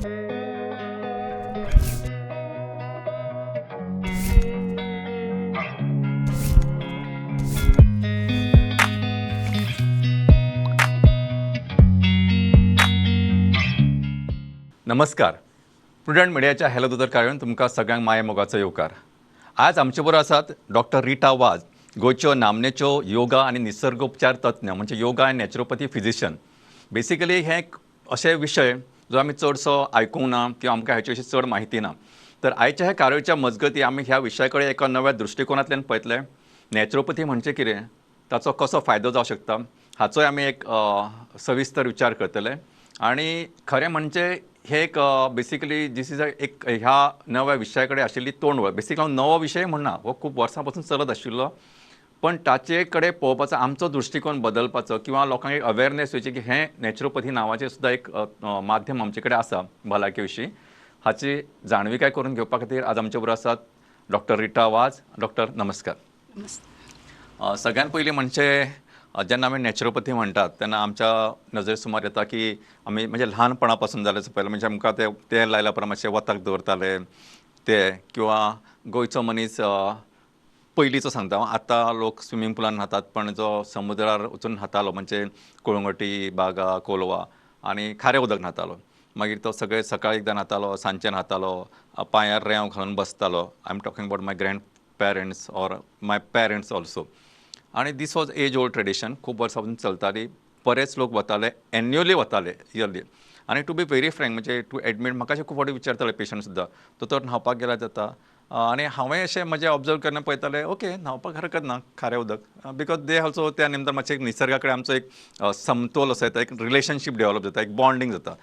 नमस्कार. प्रुडंट मिडियाच्या हॅलो दोतोर कार्यावळीन तुमकां सगळ्यांक माये मोगाचो येवकार. आज आमचे बरोबर आसात डॉक्टर रिटा वाज, गोंयच्यो नामनेच्यो योगा आनी निसर्गोपचार तज्ञ, म्हणजे yoga and naturopathy physician. Basically हे एक अशे विशय जो आमी चडसो आयकूंक ना किंवा आमकां हाचे विशीं चड म्हायती ना. तर आयच्या ह्या कार्यावळीच्या मजगती आमी ह्या विशया कडेन एका नव्या दृश्टिकोनांतल्यान पळयतले. नॅचरोपॅथी म्हणजे कितें, ताचो कसो फायदो जावंक शकता, हाचोय आमी एक सविस्तर विचार करतले. आनी खरें म्हणजे हे एक बेसिकली दीस is एक ह्या नव्या विशया कडेन आशिल्ली तोंडवळ. बेसिकली हांव नवो विशय म्हणना, हो खूब वर्सां पासून चलत आशिल्लो, पण ताचे कडेन पळोवपाचो आमचो दृश्टिकोन बदलपाचो किंवा लोकांक एक अवेरनेस येवची की हें नॅचरोपॅथी नांवाचें सुद्दां एक माध्यम आमचे कडेन आसा भलायके विशीं, हाची जाणविकाय करून घेवपा खातीर आज आमचे बरोबर आसात डॉक्टर रिटा वाज. डॉक्टर नमस्कार. सगळ्यात पयलीं म्हणजे जेन्ना आमी नॅचरोपॅथी म्हणटात तेन्ना आमच्या नजरे सुमार येता की आमी म्हणजे ल्हानपणा पासून जाल्यार पयलें म्हणजे आमकां ते तेल लायल्या उपरांत मातशें वताक दवरताले ते, किंवा गोंयचो मनीस पयलींचो सांगता हांव, आतां लोक स्विमींग पुलान न्हातात, पण जो समुद्रार वचून न्हातालो म्हणजे कळंगुटी, बागा, कोलवा आनी खारें उदक न्हातालो. मागीर तो सगळे सकाळी एकदां न्हातालो, सांजचे न्हातालो, पांयार रेंव घालून बसतालो. I am talking about my grandparents or my parents also. आनी this was age old tradition, खूब वर्सां पासून चलताली. बरेच लोक वताले, एन्युअली वताले, इयरली. आनी टू बी व्हेरी फ्रँक म्हणजे टू एडमीट, म्हाका अशें खूब फावटी विचारताले पेशंट सुद्दां, दोतोर न्हांवपाक गेल्यार जाता? आनी हांवें अशें म्हजें ऑब्जर्व केन्ना पळयतालें, ओके न्हांवपाक हरकत ना खारें उदक, because they also त्या निमतान मातशें निसर्गा कडेन आमचो एक समतोल असो येता, एक रिलेशनशीप डेवलप जाता, एक बॉन्डींग जाता.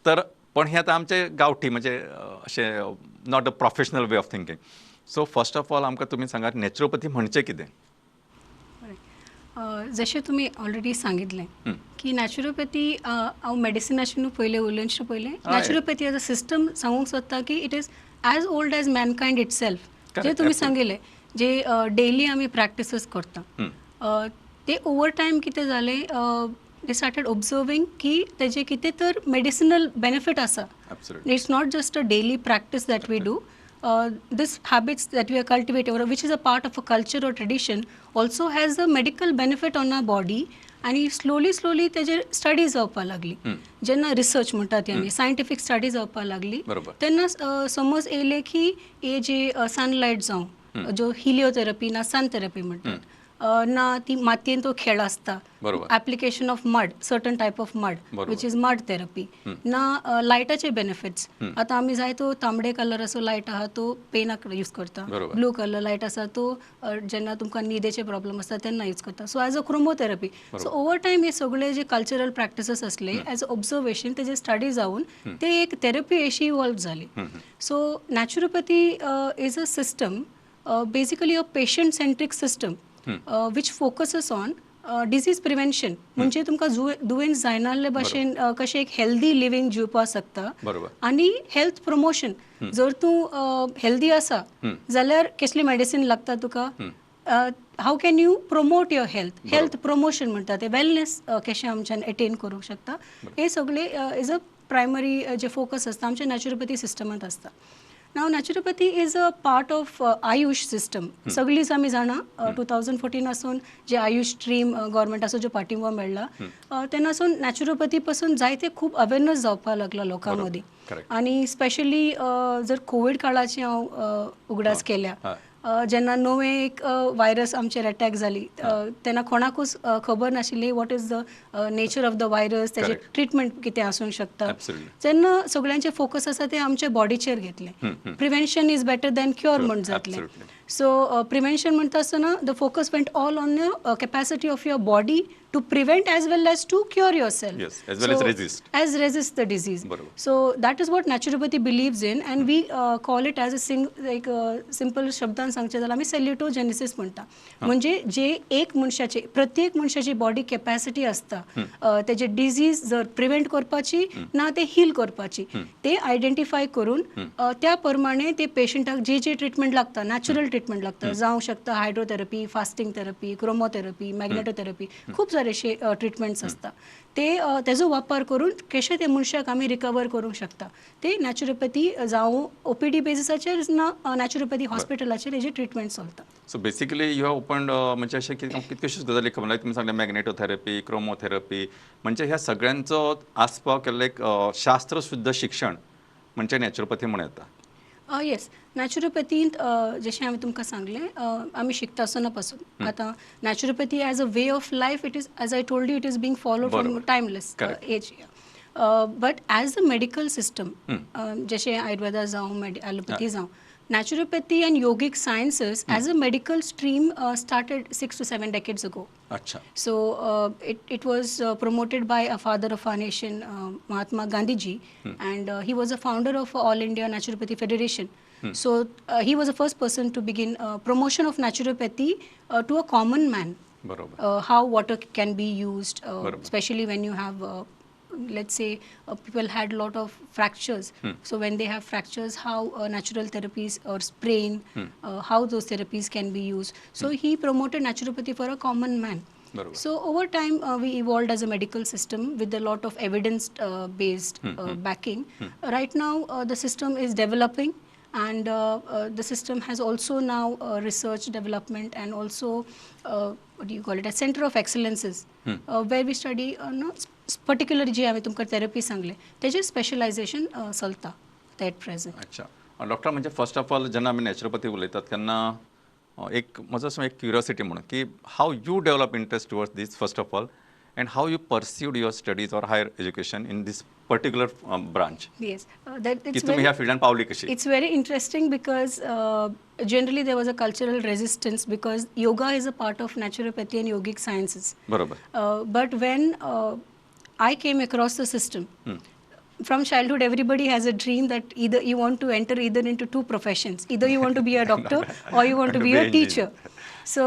तर पण हें आतां आमचें गांवठी म्हणजे अशें not a professional way of thinking. So first of all आमकां तुमी सांगात नॅचरोपॅथी म्हणचें कितें? जशें तुमी ऑलरेडी सांगितलें की नॅचरोपॅथी हांव मेडिसिनाचे न्हू पयलें उलोवचे पयलें नॅचरोपॅथी एज अ सिस्टम सांगूंक सोदता की it is as old as mankind itself. जे तुमी सांगिल्लें जे डेली आमी प्रॅक्टिसीस करता ते ओवर टायम कितें जालें, दे स्टार्टेड ऑब्जर्वींग की तेजे कितें तर मेडिसिनल बेनिफीट आसा. It's not just a daily practice that we do. This habits that we are cultivating, or which is a part of a culture or tradition, also has a medical benefit on our body. आनी slowly slowly तेजेर study जावपाक लागली. जेन्ना research म्हणटा ती आमी scientific study जावपाक लागली तेन्ना समज येयलें की हे जे सनलायट जावं, ज्यो हिलियोथेरपी ना सन थेरपी म्हणटात ना, ती मातयेन तो खेळ आसता, application of mud, certain type of mud which is mud therapy, ना लायटाचे बेनिफिट्स. आतां आमी जाय तो तांबडे कलराचो लायट आहा तो पेनाक यूज करता, ब्लू कलर लायट आसा तो जेन्ना तुमकां न्हिदेचे प्रॉब्लम आसता तेन्ना यूज करता. So as a chromotherapy. So over time हे सगळे जे कल्चरल प्रॅक्टिसीस आसले एज अ ऑब्जर्वेशन तेजे स्टडी जावन ते एक थेरपी अशी इवॉल्व जाली. So naturopathy is a system, basically a patient centric system which focuses on disease prevention. म्हणजे तुमकां दुयेंस जायनासले भाशेन कशें एक हेल्दी लिवींग जिवपाक शकता, आनी हेल्थ प्रमोशन. जर तूं हेल्दी आसा जाल्यार कसली मेडिसीन लागता तुका, how can you promote your health, health promotion म्हणटा ते, वेलनेस कशें आमच्यान एटेन करूंक शकता, हे सगळे is a primary J focus आसता आमच्या नॅचरोपॅथी सिस्टमांत आसता. Now naturopathy is a part of AYUSH system. सगळींच आमी जाणा 2014 आसून जे आयुष स्ट्रीम गव्हर्मेंटाचो जो पाठिंबो मेळ्ळा तेन्नासून नॅचरोपॅथी पासून जायते खूब अवेरनस जावपाक लागला लोकां मदीं. आनी स्पेशली जर कोवीड काळाची हांव उगडास केल्या, जेन्ना नवें एक वायरस आमचेर एटॅक जाली तेन्ना कोणाकूच खबर नाशिल्ली what is the nature of the virus, तेजें ट्रिटमेंट कितें आसूंक शकता. तेन्ना सगळ्यांचें फोकस आसा तें आमच्या बॉडीचेर घेतलें. Prevention is better than cure म्हण जातलें. सो प्रिवेन्शन म्हणटा आसतना the focus went all on the capacity of your body to prevent as well as to cure yourself. Yes, as well as resist. As resist the disease. So that is what naturopathy believes in, and we call it as a like simple शब्दान सांगचें जाल्यार आमी सॅल्युटोजेनेसीस म्हणटा. म्हणजे जे एक मनशाचे, प्रत्येक मनशाची body capacity आसता तेजे डिजीज जर प्रिवेंट करपाची ना ते हील करपाची, ते आयडेंटिफाय करून त्या प्रमाणे ते पेशंटाक जे जे ट्रिटमेंट लागता, नॅचरल ट्रिटमेंट लागता, जावंक शकता hydrotherapy, fasting therapy, chromotherapy, magnetotherapy, खूब सारे ट्रिटमेंट्स आसता. ते तेजो वापर करून कशें ते मनशाक आमी रिकवर करूंक शकता. ते नॅचरोपॅथी जावं ओपीडी बेजिसाचेर ना नॅचरोपॅथी हॉस्पिटलाचेर हेजे ट्रिटमेंट चलता. So basically you have opened म्हणजे अशें कितक्योश्योच गजाली खबर, लायक तुमी सांगलें मॅग्नेटोथेरपी, क्रोमोथेरपी, म्हणजे ह्या सगळ्यांचो आस्पाव केल्लें एक शास्त्रशुद्ध शिक्षण म्हणजे नॅचरोपॅथी म्हणूं येता. येस, नॅचरोपॅथींत जशें हांवें तुमकां सांगलें, आमी शिकता आसतना पासून आतां naturopathy as a way of life, it is, as I told you, it is being followed from timeless age. But as a medical system, जशें आयुर्वेदा जावं ॲलोपॅथी जावं, naturopathy and yogic sciences as a medical stream started 6 to 7 decades ago. अच्छा. So it was promoted by a father of our nation, Mahatma Gandhi ji, and he was a founder of All India Naturopathy Federation. So he was the first person to begin promotion of naturopathy to a common man. बरोबर. How water can be used, especially when you have, let's say, people had lot of fractures. So when they have fractures, how natural therapies or sprain, how those therapies can be used. So he promoted naturopathy for a common man. बरोबर. So over time, we evolved as a medical system with a lot of evidence based backing. Right now, the system is developing, and the system has also now research development and also what do you call it, a center of excellences, where we study no, particularly जे हांवें तुमकां therapy सांगले तेजेर specialisation चलता eight present. अच्छा doctor, म्हणजे first of all जेन्ना आमी naturopathy उलयतात तेन्ना एक म्हजो असो एक क्युरियोसिटी म्हणून की how you develop interest towards this first of all, and how you pursued your studies or higher education in this particular branch? Yes, that की it's तुमी very ह्या फिल्डान पावली कशी? It's very interesting because generally there was a cultural resistance because yoga is a part of naturopathy and yogic sciences. बरोबर. But when I came across the system, from childhood everybody has a dream that either you want to enter either into two professions, either you want to be a doctor or you want to be a teacher. So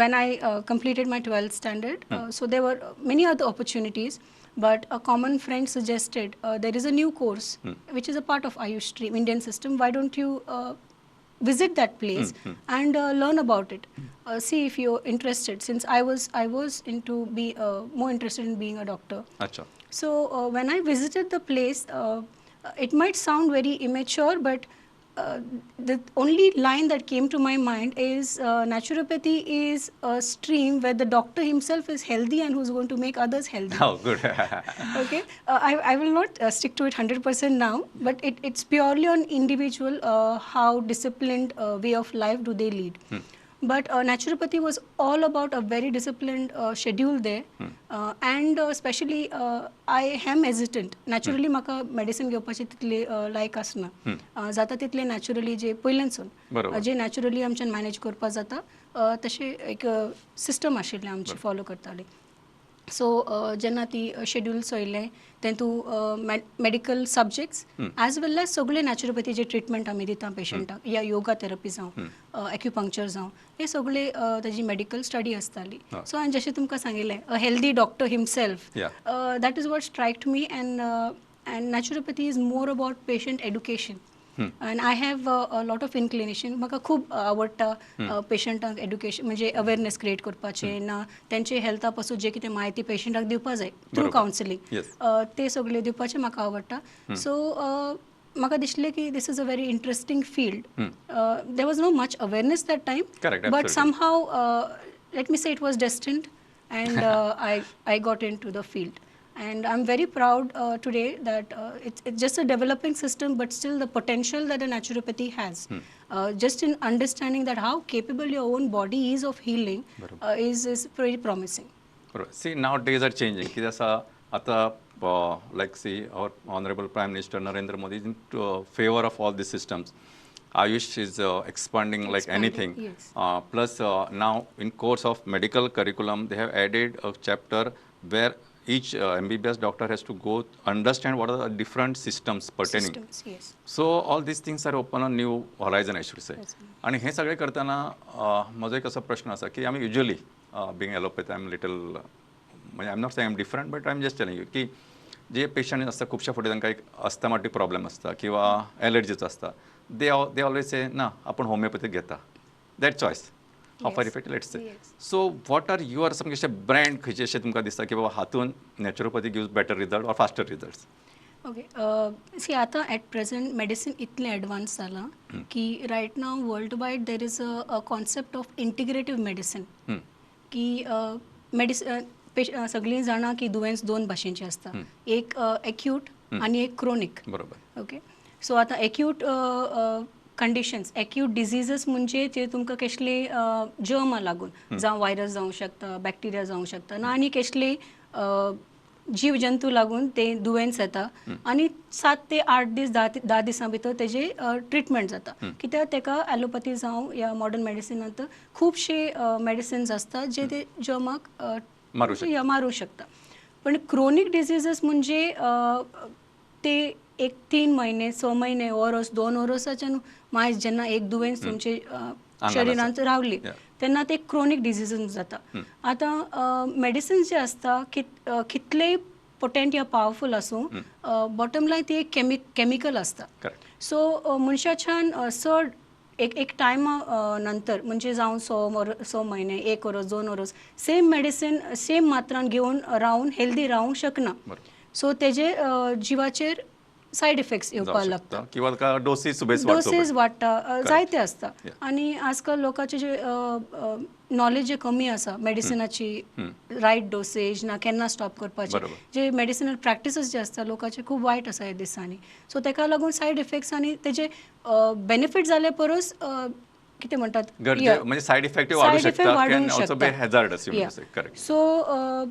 when I completed my 12th standard, so there were many other opportunities, but a common friend suggested there is a new course which is a part of Ayush stream, Indian system. Why don't you visit that place and learn about it, see if you're interested. Since I was into be more interested in being a doctor. अच्छा. So when I visited the place, it might sound very immature, but the only line that came to my mind is naturopathy is a stream where the doctor himself is healthy and who's going to make others healthy. Oh, good. Okay, I will not stick to it 100% now, but it's purely on individual, how disciplined way of life do they lead. But naturopathy was all about a very disciplined schedule there, and especially I am hesitant. Naturally, म्हाका medicine घेवपाची तितली लायक आसना. जाता तितले naturally जे पयल्यानसून बरोबर. जे naturally आमच्यान manage करपाक जाता, तशें एक सिस्टम आशिल्लें आमची, फॉलो करताली. सो जेन्ना ती शेड्यूल चोयलें, तेतू medical subjects as well as सगळे नॅचरोपॅथीचे ट्रिटमेंट आमी दिता पेशंटाक, या योगा थेरपी जावं, एक्युपंक्चर जावं, हे सगळे ताजी मेडिकल स्टडी आसताली. सो हांवें जशें तुमकां सांगिल्लें, a healthy doctor himself, that is what striked me, and naturopathy is more about patient education, and I have a lot of inclination. म्हाका खूब आवडटा पेशंटांक एड्युकेशन, म्हणजे अवेरनेस क्रिएट करपाचें ना, तेंचे हेल्था पासून जे कितें म्हायती पेशंटाक दिवपा जाय थ्रू कावन्सिलींग, ते सगळें दिवपाचें म्हाका आवडटा. सो म्हाका दिसलें की this is a very interesting field. There was no much awareness that time, but somehow, let me say, it was destined, and I got into the field. And I'm very proud today that it's just a developing system, but still the potential that a naturopathy has, just in understanding that how capable your own body is of healing, is very promising. बरोबर. See, now days are changing. कितें आसा आतां, like, see, our honourable Prime Minister Narendra Modi is in favour of all these systems. Ayush is expanding like Expanding, anything. Plus, now in course of medical curriculum, they have added a chapter where each MBBS doctor has to go understand what are the different systems pertaining. Systems, yes. So all these things are open a new horizon, I should say. आणि हे सगळे करताना म्हजो एक असो प्रश्न आसा की आमी usually, being allopath, I am little, म्हणजे I am not say I am different, but I am just telling you की जे पेशंट आसता खुबशा फावटी तांकां एक अस्थमाटीक प्रॉब्लेम आसता किंवा एलर्जीचो आसता, they always say ना, आपूण होमिओपॅथीक घेता. That choice how far effect, let's say. So what are your सामके अशे ब्रँड खंयचे अशें तुमकां दिसता की बाबा हातून naturopathy gives better result or faster results? Okay, see, आतां एट प्रेझेंट मेडिसीन इतलें एडवान्स जालां की right now world wide there is a concept of integrative medicine की मेडिसन सगळीं जाणां की दुयेंस दोन भाशेंचें आसता, एक एक्यूट आनी एक क्रोनीक. ओके, सो आतां एक्यूट कंडिशन्स, एक्यूट डिजीजस म्हणजे ते तुमकां कसले जर्मा लागून, जावं वायरस जावंक शकता, बॅक्टिरिया जावंक शकता ना आनी कसले जीव जंतू लागून ते दुयेंस येता आनी 7 ते 8 दीस, 10 दिसां भितर तेजे ट्रिटमेंट जाता. कित्याक तेका एलोपॅथी जावं या मॉडर्न मेडिसिनांत खुबशे मेडिसिन्स आसता जे ते जर्माक मारूं शकता. या मारूं शकता. पण क्रोनीक डिजीजस म्हणजे ते एक 3 म्हयने, 6 म्हयने, वरस, 2 वर्साच्यान मागीर जेन्ना एक दुयेंस तुमचे शरिरांत रावली तेन्ना ते क्रोनीक डिजीजस जाता. आतां मेडिसिन्स जे आसता कितलेय पोटेंट या पावरफूल आसूं, बॉटम लायन ती एक केमिकल आसता. सो मनशाच्यान चड एक एक टायमा नंतर, म्हणजे जावं 6 म्हयने, एक वरस, 2 वरस सेम मेडिसीन सेम मात्रान घेवन रावन हेल्दी रावंक शकना. सो तेजे जिवाचेर सायड इफेक्ट्स येवपाक जावं लागता. शकता किंवा ताका डोसीस सुबेज वाडचो. डोसेस वाडटा, जायते आसता. आनी आजकाल लोकांचे जे नॉलेज जे कमी आसा मेडिसिनाची, रायट डोसेज ना, केन्ना स्टॉप करपाचें, जे मेडिसिनल प्रॅक्टिसीस जे आसता लोकांचे खूब वायट आसा ह्या दिसांनी. सो तेका लागून सायड इफेक्ट्स आनी तेजे बेनिफीट जाले परस कितें म्हणटात गरजे म्हणजे सायड इफेक्ट वाडू सायड इफेक्ट शकता, वाडूंक can also be शकता. हॅझार्डस. करेक्ट. सो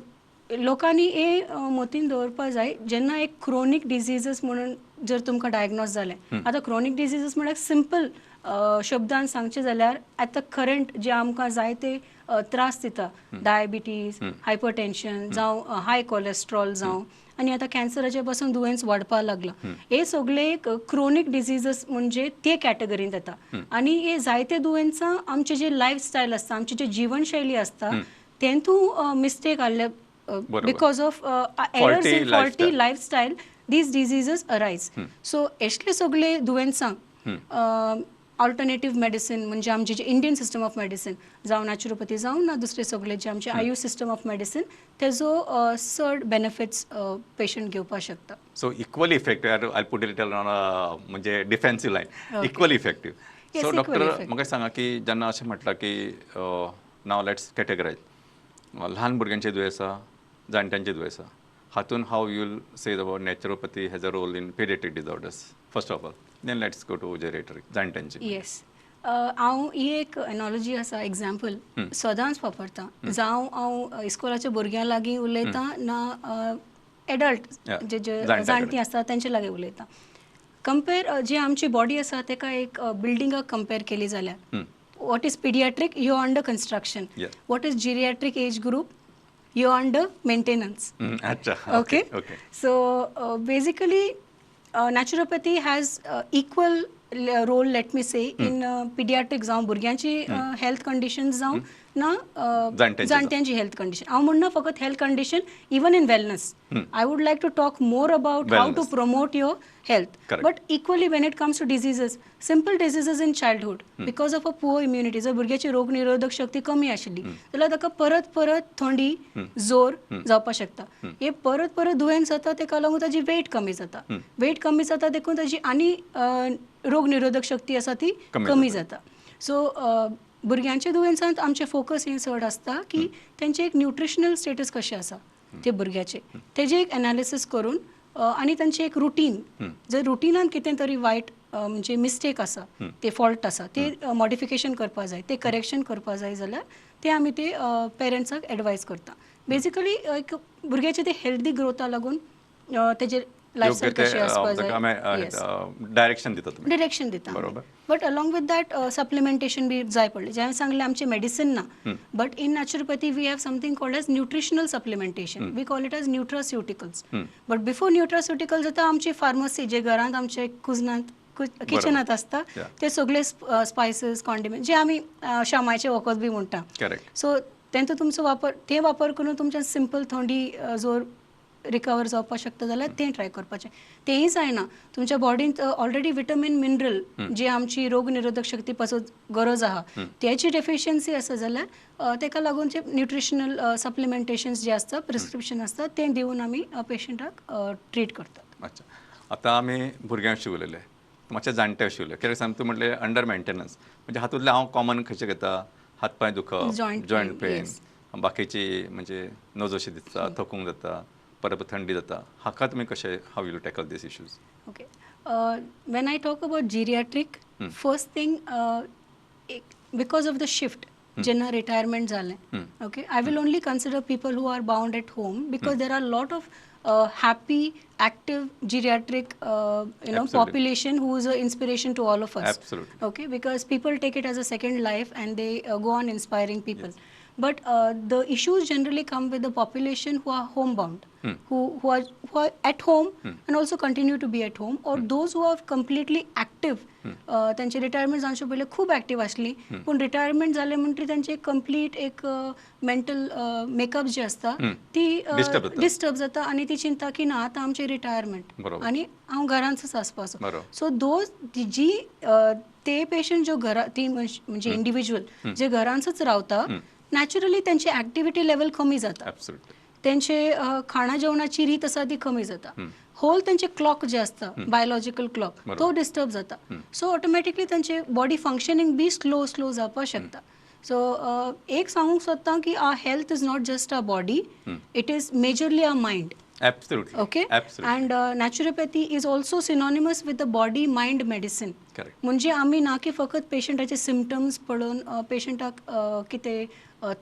लोकांनी हे मतीन दवरपा जाय, जेन्ना एक क्रोनीक डिजीजस म्हणून जर तुमकां डायग्नोज जालें. आतां क्रोनीक डिजीजस म्हळ्यार सिंपल शब्दान सांगचें जाल्यार आतां करंट जे आमकां जायते त्रास दिता, डायबिटीज, हायपरटेन्शन जावं हाय कोलेस्ट्रॉल जावं आनी आतां कॅन्सराचे पासून दुयेंस वाडपाक लागलां, हे सगळे क्रोनीक डिजीजस म्हणजे ते कॅटेगरींत येता. आनी हे जायते दुयेंसां आमचे जे लायफस्टायल आसता, आमची जे जीवनशैली आसता, तेंतू मिस्टेक आहले, because of errors Faulty in faulty lifestyle. Lifestyle these diseases arise. So असले सगळे दुयेंसांक ऑल्टरनेटीव मेडिसीन, म्हणजे आमचे जे इंडियन सिस्टम ऑफ मेडिसीन जावं नॅचरोपॅथी जावं ना दुसरे सगळे जे आमचे आयुष सिस्टम ऑफ मेडिसीन, तेजो चड बेनिफिट्स पेशंट घेवपाक शकता. So equally effective, I put it on म्हणजे defensive line, equally effective. Yes, so equally doctor, effective. म्हाका सांगा की जेन्ना अशें म्हटलां की नाव let's categorise, ल्हान भुरग्यांचे दुयेंसां, जाणट्यांचे दुयेंसां, हातून how you'll say about naturopathy has a role in pediatric disorders first of all, then let's go to geriatric, जाणट्यांचे? येस, हांव ही एक एनॉलॉजी आसा, एग्जाम्पल सदांच वापरता. जावं हांव इस्कोलाच्या भुरग्यां लागीं उलयतां ना एडल्ट जे जे जाणट्यां कडेन. जाणटीं आसता तेंचे लागीं उलयता. कंपेर जी आमची बॉडी आसा तेका एक बिल्डिंगाक कंपेर केली जाल्यार, what is pediatric? You under construction. What is geriatric age group? You under maintenance. Okay. So basically, naturopathy has equal role, let me say, in pediatric जावं भुरग्यांची हेल्थ कंडिशन जावं ना जाणट्यांची. जाणट्यांची हेल्थ कंडिशन. हांव म्हणना फकत health condition, even in wellness I would like to talk more about how to Wellness. Promote your health. But equally when it comes to diseases, simple diseases in childhood, because of a poor immunity, जर भुरग्याची रोगनिरोधक शक्ती कमी आशिल्ली जाल्यार ताका परत परत थंडी, जोर जावपाक शकता. हे परत परत दुयेंस जाता, तेका लागून ताजी वेट कमी जाता. वेट कमी जाता देखून ताजी आनी रोगनिरोधक शक्ती आसा ती कमी कमी जाता. जाता. सो भुरग्यांच्या दुयेंसांत आमचें फोकस हें चड आसता की तेंचें एक न्युट्रिशनल स्टेटस कशें आसा ते भुरग्याचे, तेजें एक एनालिसीस करून आनी तांचें एक रुटीन, जर रुटिनान कितें तरी वायट म्हणजे मिस्टेक आसा, ते फॉल्ट आसा, ते मॉडिफिकेशन करपा जाय, ते करेक्शन करपा जाय जाल्यार ते आमी ते पेरंट्साक एडवायज करता. बेजिकली एक भुरग्याचे ते हेल्दी ग्रोथा लागून तेजे लायफस्टायल योग्य ते कशें आसपा ताका आमी जाय डायरेक्शन दिता तुमी. डिरेक्शन दिता. But along with that supplementation बी जाय पडलें. जें हांवें सांगलें, आमचें मेडिसीन ना, but in naturopathy we have something called as nutritional supplementation. We call it as nutraceuticals. But before nutraceuticals जाता आमची फार्मसी, जे घरांत आमचे कुजनांत, किचनांत आसता, ते सगळे स्पायसीस, कॉन्डिमेंट जे आमी शामायचें वखद बी म्हणटा. सो तेंचो तुमचो वापर, ते वापर करून तुमच्या सिंपल थंडी, जोर रिकवर जावपाक शकता जाल्यार तें ट्राय करपाचें. तेंय जायना तुमच्या बॉडींत ऑलरेडी विटमीन मिनरल जी आमची रोगनिरोधक शक्ती पासून गरज आहा त्याची डेफिशियन्सी आसा जाल्यार तेका लागून जे न्युट्रिशनल सप्लिमेंटेशन्स जे आसता, प्रिस्क्रिप्शन आसता, तें दिवन आमी पेशंटाक ट्रीट करतात. अच्छा, आतां आमी भुरग्यां विशीं उलयले, मातशे जाणट्या विशीं उलयले. कित्याक सांग तूं म्हटलें अंडर मेंटेनन्स, म्हणजे हातूंतलें हांव कॉमन खंयचें घेता, हात पांय दुखप, जॉयंट पेन, बाकीची म्हणजे नजोशी दिसता, थकूंक जाता, परत थंडी जाता, हाका तुमी कशें, how you tackle these issues? Okay, when I talk about geriatric, first thing because of the shift जेन्ना रिटायरमेंट जालें, okay, I will only consider people who are bound at home because there are lot of happy, active geriatric you know population who is an inspiration to all of us. Absolutely. Okay, because people take it as a second life and they go on inspiring people. Yes. But the issues generally come with the population who are homebound, who are at home and also continue to be at home, or those who are completely active. त्यांचे retirement जावचे पयलीं खूब active आसली, पूण retirement जालें म्हणटकीर तांचे complete एक मेंटल मेकअप जे आसता ती डिस्टर्ब जाता आनी ती चिंता की ना आतां आमचें रिटायरमेंट आनी हांव घरांतच आसपाचो. सो those जी ते पेशंट ज्यो घरा ती म्हणजे इंडिविज्युअल जे घरांतच रावता, नॅचरली त्यांची ॲक्टिव्हिटी लेवल कमी जाता, त्यांचे खाणा जेवणाची रीत आसा ती कमी जाता, होल त्यांचे क्लॉक जे आसता बायोलॉजिकल क्लॉक तो डिस्टर्ब जाता. सो ऑटोमॅटिकली त्यांचे body functioning be slow slow जावपाक शकता. सो एक सांगूंक सोदता की our health is not just our body, it is majorly our mind. Absolutely. Okay. Absolutely. And naturopathy is also synonymous with the body mind medicine. Correct. म्हणजे आमी ना की फकत पेशंटाचे सिमटम्स पळोवन पेशंटाक कितें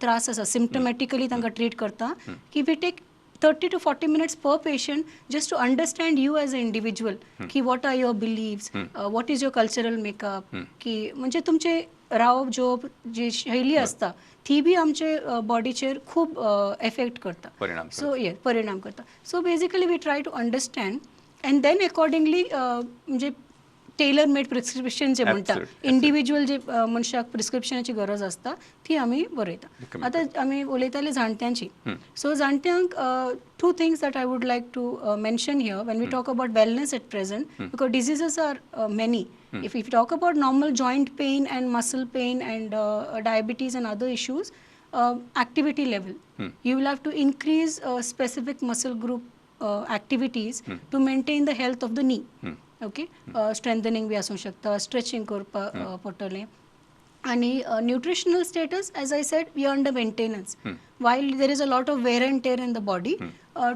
त्रास आसा सिमटमॅटिकली तांकां ट्रीट करता, की we take 30 to 40 minutes per patient just to understand you as a individual, की what are your beliefs, what is your cultural makeup, की म्हणजे तुमचे रावप जोप जी शैली आसता ती बी आमचे बॉडीचेर खूब एफेक्ट करता, परिणाम. सो ये परिणाम करता. So basically we try to understand and then accordingly म्हणजे टेलर मेड प्रिस्क्रिप्शन जे म्हणटा, इंडिविज्युअल जे मनशाक प्रिस्क्रिप्शनाची गरज आसता ती आमी बरयता. आतां आमी उलयताले जाणट्यांची. सो जाणट्यांक two things that I would like to mention here when we talk about wellness at present, because diseases are many. If you talk about normal joint pain and muscle pain and diabetes and other issues, activity level, you will have to increase specific muscle group activities to maintain the health of the knee. Okay, strengthening बी आसूंक शकता, stretching करपाक पडटलें. आनी nutritional status, as I said, we are under maintenance. While there is a lot of wear and tear in the body,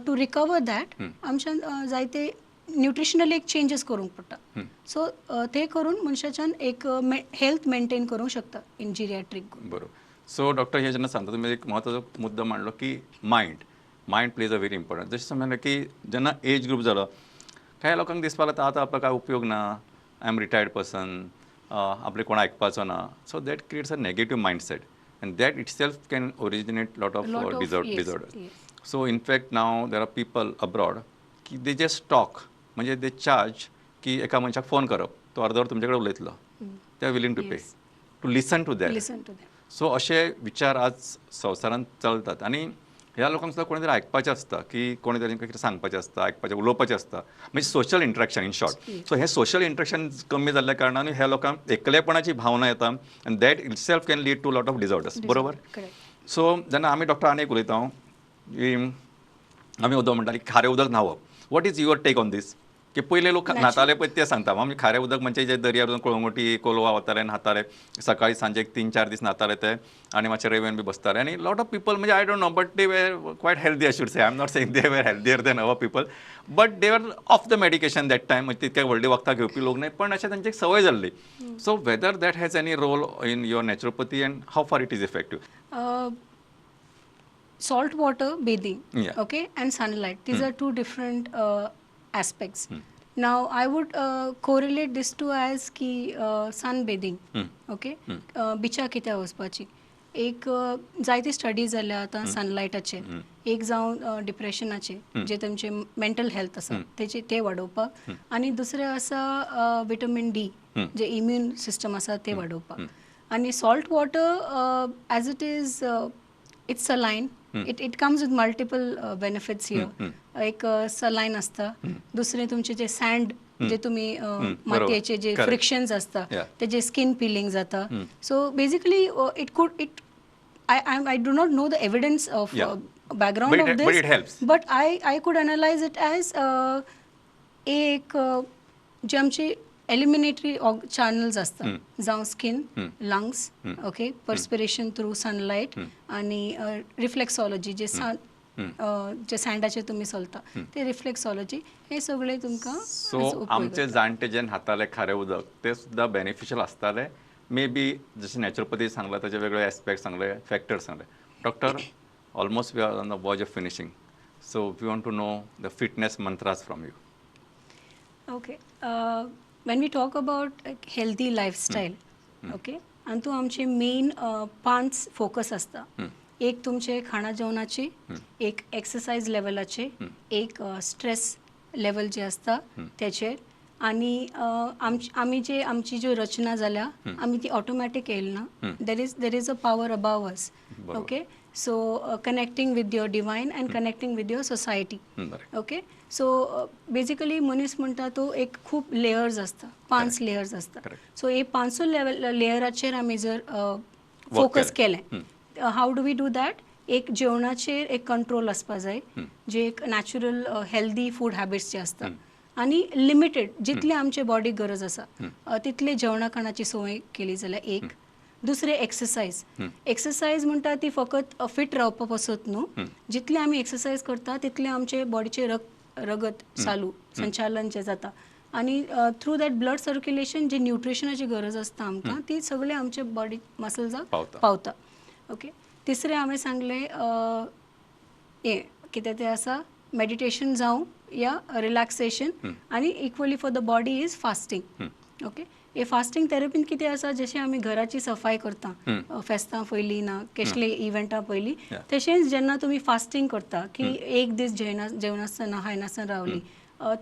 to recover that आमच्यान जायते nutritional एक changes करूंक पडटा. सो ते करून मनशाच्यान एक हेल्थ मेंटेन करूंक शकता इन जिरियाट्रीक. बरोबर. सो डॉक्टर हे जेन्ना सांगता तुमी एक म्हत्वाचो मुद्दो मांडलो की mind plays a very important. जशें समजलें की जेन्ना एज ग्रूप जालो, कांय लोकांक दिसपाक लागता आतां आपलो काय उपयोग ना, I am retired person, आपले कोण आयकपाचो ना. So that creates a negative mindset and that itself can originate lot of disorders. So in fact now there are people abroad की they just talk, म्हणजे they charge की एका मनशाक phone करप, तो अर्द वर तुमचे कडेन उलयतलो, they are willing to pay to listen to that. So अशे विचार आज संवसारांत चलतात आनी ह्या लोकांक सुद्दां कोणी तरी आयकपाचें आसता, की कोणी तरी कितें सांगपाचें आसता, आयकपाचें, उलोवपाचें आसता, म्हणजे social interaction in short. So हें सोशल इंट्रॅक्शन कमी जाल्ल्या कारणान ह्या लोकांक एकलेपणाची भावना येता and that itself can lead to lot of disorders. बरोबर. सो जेन्ना आमी डॉक्टर आनी एक उलयता की आमी उदक म्हणटाली खारें उदक न्हांवप, what is your take on this? की पयले लोक न्हाताले पळय ते सांगता, आमी खारें उदक म्हणजे जे दर्यार वचून कळंगुटी कोलवा वताले न्हाताले, सकाळी सांजेक 3-4 दीस न्हाताले ते आनी मातशे रेवेन बी बसताले. आनी लॉट ऑफ पीपल म्हणजे I don't know but they were quite healthy, I should say, I am not saying they were healthier than our people, but they were off the medication that time. म्हणजे तितके व्हडली वखदां घेवपी लोक न्हय, पण अशें तांची एक संवय जाल्ली. So whether that has any role in your naturopathy and how far it is effective? Salt water bathing, okay, and sunlight, these are two different aspects. Now I would correlate this two as की sun bathing, okay, बिचा कित्याक वचपाची एक जायती study जाल्या आतां सनलायटाचेर, एक जावन डिप्रेशनाचेर जे तुमचे मेंटल हेल्थ आसा तेचे ते वाडोवपाक, आनी दुसरें आसा विटमीन डी जे इम्यून सिस्टम आसा ते वाडोवपाक. आनी salt water as it is it's saline, It comes with multiple benefits here. एक सलायन आसता, दुसरें तुमचे जे सँड जे तुमी मातयेचे जे फ्रिक्शन्स आसता तेजे स्कीन पिलींग जाता. So basically it could it I do not know the evidence of background of this, but I could analyse it as एक जे आमचे एलिमिनेटरी चॅनल्स आसता, जावं skin, lungs, okay, perspiration through sunlight आनी रिफ्लेक्सॉलॉजी जे जे सँडाचेर तुमी चलता ते रिफ्लेक्सॉलॉजी, हे सगळे तुमकां. सो आमचे जाणटे जे न्हाताले खारें उदक ते सुद्दां बेनिफिशियल आसताले मे बी, जशें नॅचरोपॅथी सांगला ताचे वेगळे एस्पेक्ट सांगले, फॅक्टर्स सांगले. Doctor, almost we are on the verge of finishing, so we want to know the fitness mantras from you. Okay, when we talk about healthy lifestyle, okay, आनी तूं आमचे main 5 focus आसता. एक तुमचे खाणा जेवणाची, एक एक्सरसायज लेवलाचे, एक स्ट्रेस लेवल जे आसता तेचेर, आनी आमी जे आमची ज्यो रचना जाल्या आमी ती ऑटोमॅटीक येयली ना. There is a power above us. Okay, so connecting with your divine and connecting with your society. Okay, so basically मनीस म्हणटा तो एक खूब लेयर्स आसता, 5 लेयर्स आसता. सो हे 5 लेयराचेर आमी जर फोकस केलें, how do we do that? एक जेवणाचेर एक कंट्रोल आसपा जाय, जे एक नॅचरल हेल्दी फूड हॅबिट्स जे आसता, आनी लिमिटेड जितले आमचे बॉडीक गरज आसा तितले जेवणा खाणाची संवय केली जाल्यार एक. दुसरें एक्सरसायज. एक्सरसायज म्हणटा ती फकत फिट रावपा पासत न्हू, जितले आमी एक्सरसायज करता तितले आमचे बॉडीचे रगत चालू संचालन जें जाता आनी थ्रू that blood circulation जे न्युट्रिशनाची गरज आसता आमकां ती सगळे आमचे बॉडी मसल्साक पावता. ओके, तिसरें हांवें सांगलें हें कितें तें आसा मेडिटेशन जावं या रिलॅक्सेशन, आनी equally for the body is fasting. Okay, हे फास्टींग थेरपीन कितें आसा, जशें आमी घराची सफाय करता फेस्तां पयलीं ना कसले इव्हेंटा पयलीं, तशेंच जेन्ना तुमी फास्टींग करता की एक दीस जेवनासतना खायनासतना रावली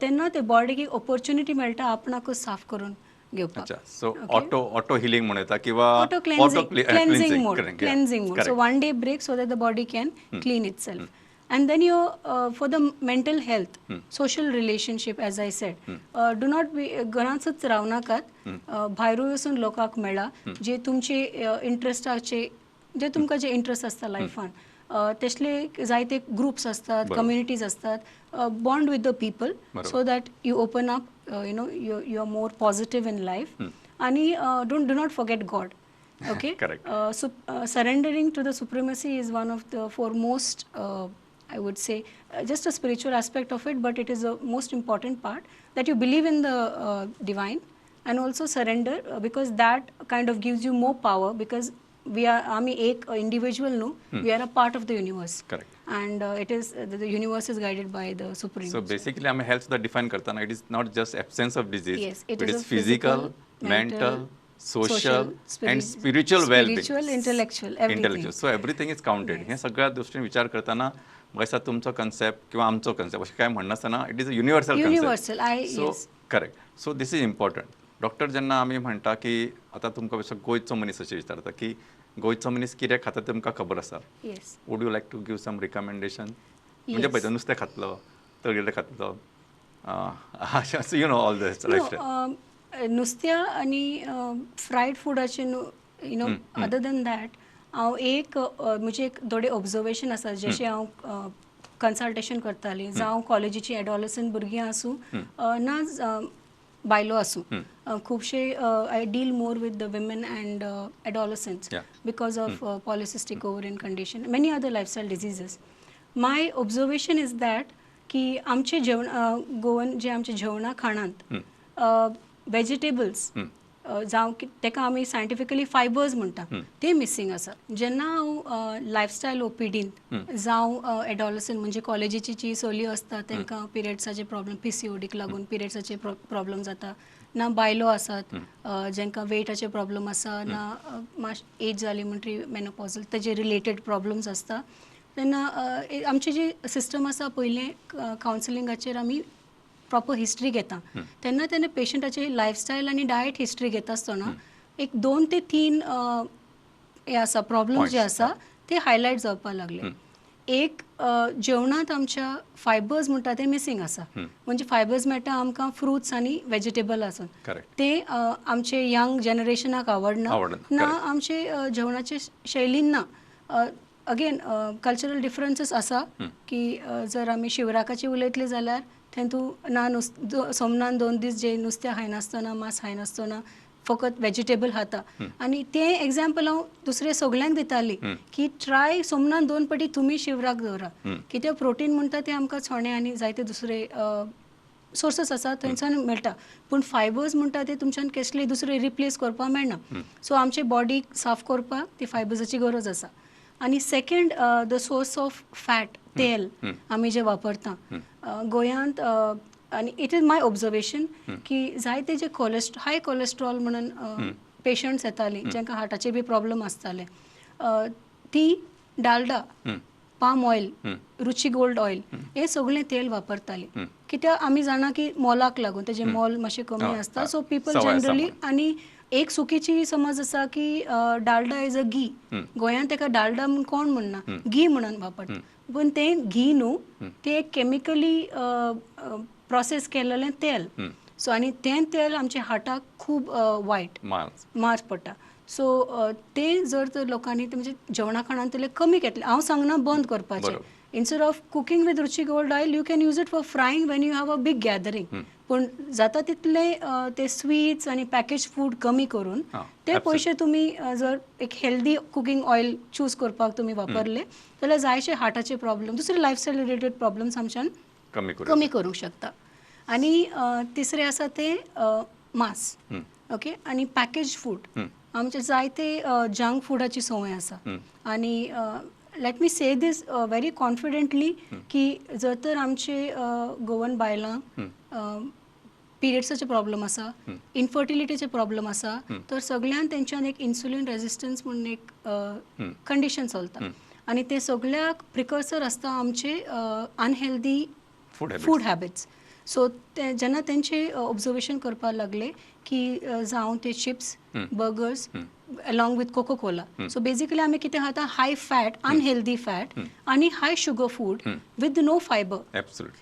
तेन्ना ते बॉडीक एक ऑपॉर्च्युनिटी मेळटा आपणाकूच साफ करून घेवपाक. सो ऑटो हिलींग म्हणूं येता किंवा auto cleansing mode, cleansing mode. So 1 day break so that the body can clean itself. And then you for the mental health, social relationship, as I said, do not be घरांतच रावनाकात, भायरूय वचून लोकांक मेळा जे तुमचे इंट्रस्टाचे, जे तुमकां जे interest आसता लायफान तसले जायते ग्रुप्स आसतात, कम्युनिटीज आसतात. Bond with the people so that you open up, you know, you are more positive in life. आनी do not forget God. Okay, so surrendering to the supremacy is one of the foremost, I would say, just a spiritual aspect of it, but it is the most important part that you believe in the divine and also surrender, because that kind of gives you more power, because we are आमी एक individual न्हू, we are a part of the universe. Correct. And it is the universe is guided by the supreme. So basically आमी health सुद्दां define करतना it is not just absence of disease, yes, it is physical, mental, social and spiritual wellbeing, spiritual, intellectual, intellectual. So everything is counted. हे सगळ्या दृष्टीने विचार करताना म्हाका दिसता तुमचो कन्सेप्ट किंवा आमचो कन्सेप्ट अशें काय म्हणनासतना it is a universal concept. So correct, so this is important. Doctor, जेन्ना आमी म्हणटा की आतां तुमकां गोंयचो मनीस अशें विचारता की गोंयचो मनीस कितें खाता तुमकां खबर आसा, would you like to give some recommendation? म्हणजे पळय नुस्तें खातलो, तळिल्लें खातलो, you know all this lifestyle. नुस्त्या आनी fried फुडाचे you know, other than that हांव एक म्हजें एक थोडें ऑब्जर्वेशन आसा, जशें हांव कन्सल्टेशन करतालीं जावं कॉलेजीची एडोलसंट भुरगीं आसूं ना बायलो आसूं, खुबशे I deal more with the women and adolescents because of polycystic ovarian condition, many other lifestyle diseases. My observation is that की आमचे जेवण गोवन जे आमचे जेवणा खाणांत वेजिटेबल्स जावं ताका आमी सायंटिफिकली फायबर्स म्हणटा ते मिसींग आसा. जेन्ना हांव लायफस्टायल ओपीडीन जावं एडोलसंट म्हणजे कॉलेजीची जी चलयो आसता तांकां पिरियड्साचे प्रॉब्लम, PCODक लागून पिरियड्साचे प्रॉब्लम जाता, ना बायलो आसात जांकां वेटाचे प्रॉब्लम आसा, ना मातशें एज जाली म्हणटरी मेनोपॉजल ताजे रिलेटेड प्रॉब्लम्स आसता, तेन्ना आमची जी सिस्टम आसा पयलें कावन्सिलिंगाचेर आमी प्रॉपर हिस्ट्री घेता, तेन्ना तेन्ना पेशंटाची लायफस्टायल आनी डायट हिस्ट्री घेता आसतना एक 2 ते 3 हे आसा प्रॉब्लम्स जे आसा ते हायलायट जावपाक लागले. एक जेवणांत आमच्या फायबर्स म्हणटा ते मिसींग आसा. म्हणजे फायबर्स मेळटा आमकां फ्रुट्स आनी वेजिटेबल आसून, ते आमचे यंग जनरेशनाक आवडना ना, आमचे जेवणाचे शैलीन ना. अगेन कल्चरल डिफरन्सीस आसा की जर आमी शिवराकाची उलयतली जाल्यार थंय तूं ना सोमनान 2 दीस जे नुस्तें खायनासतना, मांस खायनासतना फकत वेजिटेबल खाता. आनी तें एग्जाम्पल हांव दुसरे सगल्यांक दिताली की ट्राय सोमनान 2 पटी तुमी शिवराक दवरा, कित्याक प्रोटीन म्हणटा तें आमकां चणे आनी जायते दुसरे सोर्सीस आसा थंयच्यान मेळटा, पूण फायबर्स म्हणटा ते तुमच्यान कसले दुसरे रिप्लेस करपाक मेळना. सो आमचे बॉडीक साफ करपाक ती फायबर्साची गरज आसा. आनी second the source of fat, तेल आमी जे वापरता गोंयांत, आनी it is my observation की जायते जे हाय कोलेस्ट्रॉल म्हणून पेशंट्स येताले जांकां हार्टाचे बी प्रॉब्लम आसताले, ती Dalda, palm oil, Ruchi Gold oil हे सगळें तेल वापरताले. कित्याक आमी जाणा की मोलाक लागून तेजें मोल मातशें कमी आसता, सो पीपल जनरली. आनी एक चुकीची समज आसा की डालडा is a घी, गोंयांत तेका डालडा म्हूण कोण म्हणना, घी म्हणून वापरता, पूण तें घी न्हू, तें एक केमिकली प्रोसेस केलेलें तेल. सो आनी तें तेल आमच्या हार्टाक खूब वायट मार पडटा. सो तें जर तर लोकांनी म्हणजे जेवणा खाणांतलें कमी घेतलें, हांव सांगना बंद करपाचें, instead of cooking with Ruchi Gold oil you can use it for frying when you have a big gathering, पूण जाता तितलें ते स्वीट्स आनी पॅकेज फूड कमी करून ते पयशे तुमी जर एक हेल्दी कुकींग ऑयल चूज करपाक तुमी वापरले जाल्यार जायशे हार्टाचे प्रॉब्लम, दुसरे लायफस्टायल रिलेटेड प्रॉब्लम्स आमच्यान कमी करूंक शकता. आनी तिसरें आसा तें मांस, ओके, आनी पॅकेज फूड. आमचे जायते जंक फुडाची संवय आसा. आनी let me say this very confidently की जर तर आमचे गोवन बायलांक पिरियड्साचे प्रॉब्लम आसा, इनफर्टिलिटीचे प्रॉब्लम आसा, तर सगळ्यान तेंच्यान एक इन्सुलीन रेजिस्टन्स म्हणून एक कंडिशन चलता आनी ते सगळ्याक प्रिकर्सर आसता आमचे अनहेल्दी फूड हॅबिट्स. सो ते जेन्ना तेंचे ऑब्जर्वेशन करपाक लागले की जावं ते chips, burgers along with Coca Cola. So basically आमी कितें खाता, हाय फॅट, अनहेल्दी फॅट आनी high sugar food with no fibre.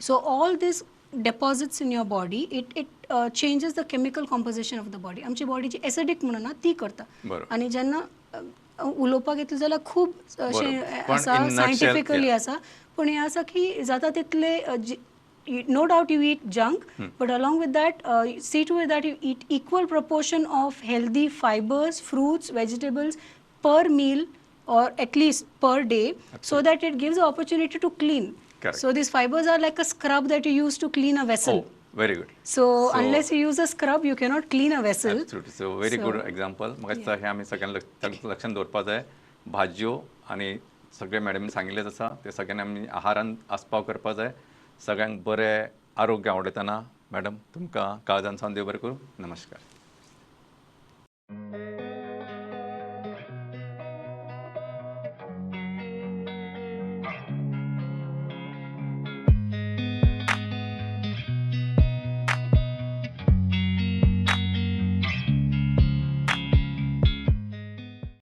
So all this deposits in your body, it changes the chemical composition of the body. आमची body जी एसिडीक म्हणून ना ती करता. आनी जेन्ना उलोवपाक येतलें जाल्यार खूब अशें आसा, सायंटिफिकली आसा, पूण हें आसा की जाता तितले no doubt you eat junk, but along with that see to it that you eat equal proportion of healthy fibers, fruits, vegetables per meal or at least per day. Absolutely. So that it gives the opportunity to clean. Correct. So these fibers are like a scrub that you use to clean a vessel. Oh, very good. So unless you use a scrub, you cannot clean a vessel. Absolutely. So very good example. म्हाका दिसता हें आमी सगळ्यांक लक्षांत दवरपाक जाय. भाजयो आनी सगळे मॅडमीन सांगिल्लेंच आसा ते सगळ्यांनी आमी आहारान आस्पाव करपाक जाय. सगळ्यांक बरें आरोग्य आवडटना. मॅडम, तुमकां काळजान सावन देव बरें करूं. नमस्कार.